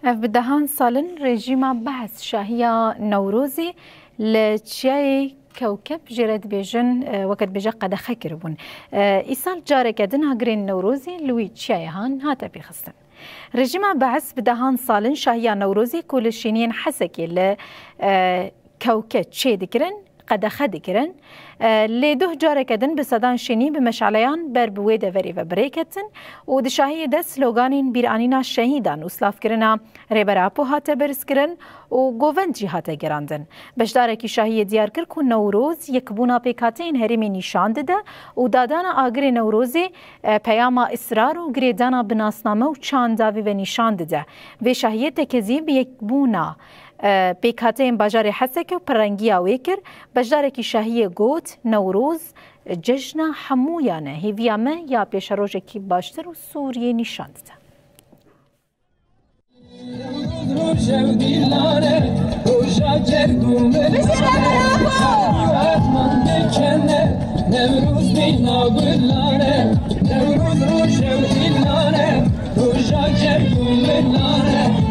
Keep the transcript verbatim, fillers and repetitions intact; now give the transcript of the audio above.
Ev bi dehan sal in rejîma Be'es şahiya Newrozê li çiyayê Kewkeb jê re dibêjin, e, weke dibêje qedexe kiribûn. E, îsal careke din agirên Newrozê li wî çiyayê han hate pêxistin. Rejîma Be'es bi dehan sal in şahiya Newrozê ku li şêniyên Hesekê li, e, Kewke çê dikirin, qedexe dikirin. E, lê duh careke din bi sedan şênî bi meşaleyan ber bi wê deverê ve bi rê ketin û di şahiyê de sloganên bîranîna şehîdan û slavkirina Rêber Apo hate berzkirin û govend jî hate gerandin. Beşdarekî şahiyê diyar kir ku Newroz yekbûna pêkhateyên herêmê nîşan dide û dadana agirê Newrozê, e, peyama israr û girêdana bi nasname û çanda vê ve nîşan dide. Vê şahiyê tekezî bi yekbûna, e, pêkhateyên bajarê Hesekê û pirrengiya wê kir. Beşdarekî şahiyê got, Newroz cejna hemûyan e. Hêviya me ya pêşerojekî baştir û Sûriyê nîşan dide. Roja dîlane, roja cerg û milane, Erman dikene, Newroz dîna gulane, Newroz roja dîlane, roja cerg û milane.